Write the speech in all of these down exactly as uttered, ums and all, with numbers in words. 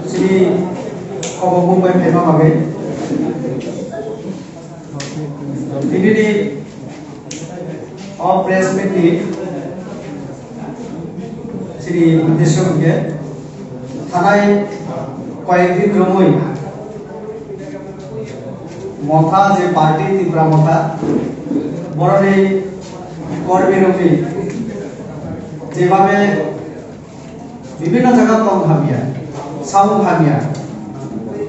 Chini khobok mung bai phaima bagwi. Tinini o press meet ni chini uddesyo hwnkhe thanai koyek din romwi Motha je party Tipra Motha, boroni kormi rokni jebabe bibhinno jaga tong hamya, samung hamya,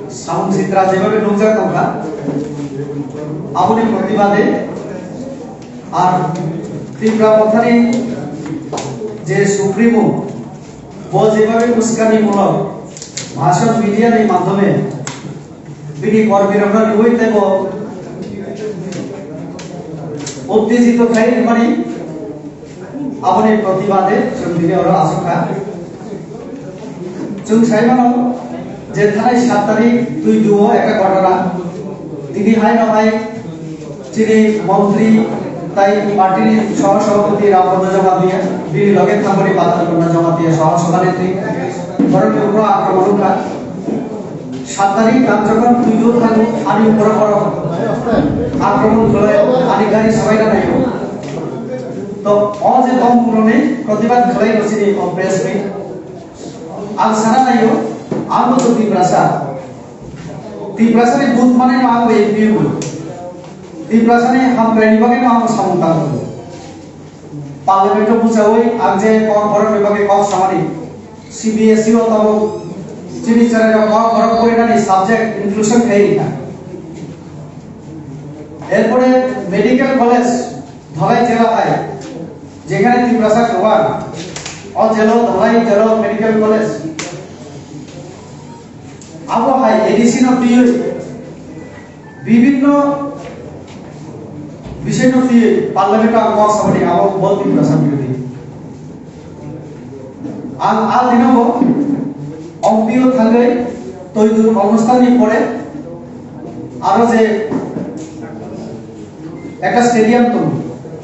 samung sitra jebabe nukjak tongkha, aboni protibade ar Tipra Mothani je Supremo, bo jebabe uskanimulok bhashon media ni madhyome bini kormirokno riwi teibo uttejito khai rwmani, aboni protibade chwng tini oro achukha. Chwng sai mano je thanai sat tarik twi duo ekta ghotona, tini hai no hai chini montri tai party ni soh sabhapati Ram Pradhan Jamatia, bini loge thangmani Batal Pradhan Jamatia soh sabhanetri, borok ni uporo akromon wngkha. Sat tarik ang jokhon twi duo thango, ani uporo borok akromon khlai, ani gari sabaina naio. To o je tongmung rokni protibad khlai rw chini o press meet. Ang sana naio, ang bo to Tiprasa. Tiprasa ni but manwi no ang bo M P bo. Tiprasa ni hamkrai ni bagwi no ang bo samung tangwi. Parliament o bwchawi ang je kok borok ni bagwi kok samani, C B S E o tabuk chini chwrai rok kok borok porinani subject inclusion khai rikha. Erpore medical college Dhalai jela hai, jekhane Tiprasa kwbang, o jelo Dhalai jelo medical college. Abo hai A D C no twiwi bibhinno bisoi no twiwi parliament o ang kok samani abo bo Tiprasa birodhi. Ang a dino bo M P o thangwi twi duru onusthan ni pore aro je ekta stadium tongo,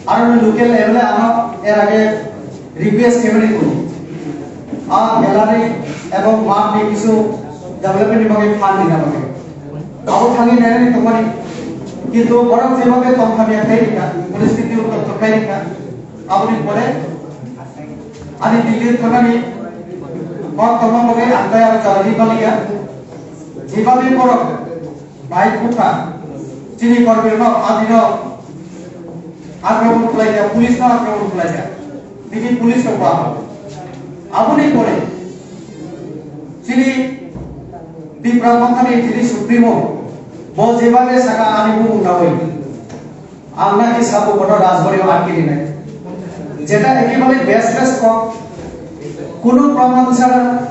aro ni local M L A ano er age request khaimani tongo. A gallery ebong math ni kisu development ni bagwi fund rina bagwi. Abo thangwi nainani tongmani. Kintu borok jeba khe tongtham ya khai rikha, police ni twi utok khai rikha. Aboni pore ani Delhi thangnani kok tongma bagwi ang tei aro jalani baliya. Jeba khe borok Bai kutha chini kormino adino akromon khlaikha, police no akromon khlaikha, bini police rok ba. Aboni pore chini Tipra Mothani chini Supremo bo jebabe saka ani bumung nawi. Ang naki sabo kono rajbari o atki rinai. Jeta ekebare baseless kok. Kuno proman sara,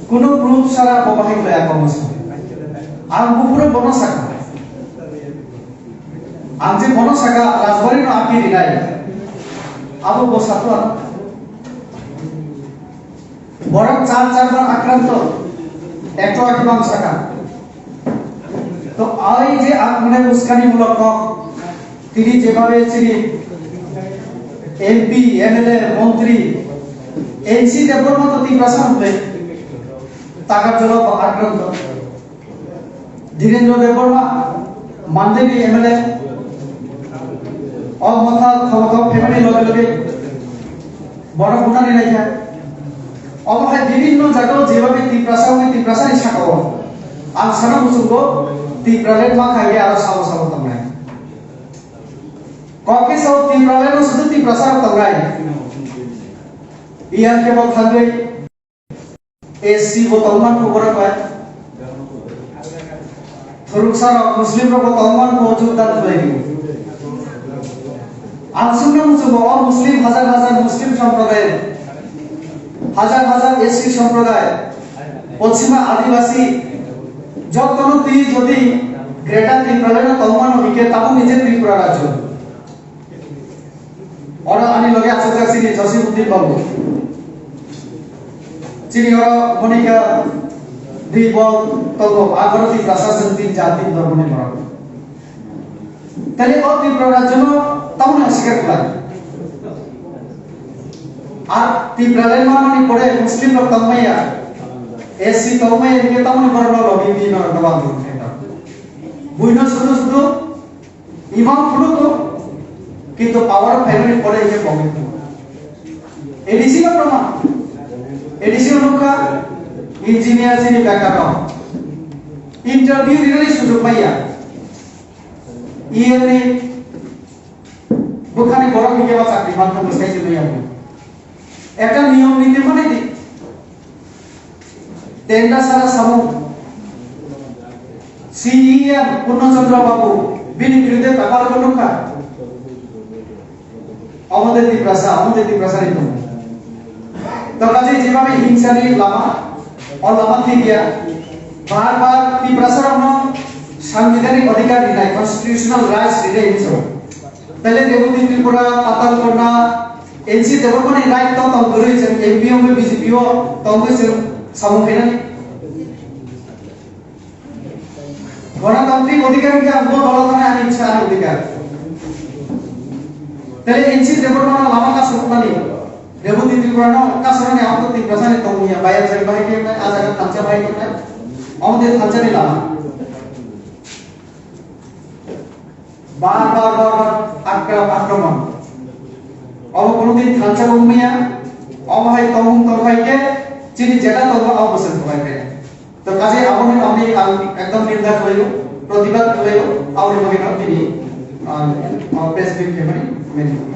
kuno proof sara bo bahai khlai ako mosa. Ang bufuro bono saka. Ang je bono saka rajbari no atki rinai. Abo bo sato ano. Borok char char bar akranto, ekto akhe bang saka. To ai je ang mane uskani mulok kok, tini jebabe chini M P, M L A, montri, N C Debbarma to Tiprasa hwnle, tagar jolo ba akranto. Dhirendra Debbarma, Mandai ni M L A, o motha thobo thok phaimani loge loge borok butani naikha. Omo hai bibhinno jagao jebabe Tiprasa wngwi Tiprasa ni sakao ang sana muchungo Tipraland ma khai aro sabo sabo tongnai. Kok khe sao Tipraland o sudu Tiprasa rok tongnai. Iyang kebo thangwi S C bo tongman kho borok bai. Thuruksa rok Muslim rok bo tongman kho jogdan khlai di. Ang sumna muchungo o Muslim hajar hajar Muslim somproday, hajar hajar S C somproday, Poschima Adibasi, jotono twi jodi Greater Tipraland o tongmano hikhe tabuk nije Tripura rajyo. Oro ani loge achukjak chini Josimuddin babu. Chini oro Monika di bo tongo, agoro Tiprasa chwng tin jat tin dhormoni borok. Tei o Tripura rajyono tamoni asikar khlai. Ar Tipraland manani pore Muslim rok tongmaya. S C tongmai hingke tamoni borok no lobby di no no bang khe ta. Buino sudu sudu imam phuru to, kintu power phaimani pore hingke bongni to. A D C no proman. A D C no nukha engineer sini bekar no. Interview rinani sujuk maya. Iyani bukhani borok hingke ba chakri manthang bwsai se maya. Ekta niyom niti mani di. Tenda sara samung. C E M Purno Chandra Babu, bini birude tapar ko nukha. Omo de Tiprasa, omo de Tiprasa ni tong. To kaje jeba be hingsa ni lama, o lama thik ya. Bar bar Tiprasa rokno sangbidhanik adhikar rinai, constitutional rights rinai hinso. Tale Reboti Tripura, Patal Kona, N C Debbarmani right to tong kwrwi chwng M P O B J P o tongwi chwng samung khainani. Ganatantrik adhikar hingke ang bo dolo thani ani bwsa ani adhikar. Tale N C Debbarmano lama kasuroknani, Reboti Tripurano kasuroknani ang to Tiprasani tongmung ya, bayar jani bahai khe nai, a jaga thansa bahai khe nai, ang de thansa ni lama. Bar bar bar bar akra akromon. Obo kono din thansa bo maya. Obo hai tongmung tongkhai khe chini jeta tongo obo bwswng tongkhai khe. To kaje aboni bagwi ang ekdom ninda khlaio, protibad khlaio, aboni bagwi no tini, ah, ah, press meet khaimani meeting.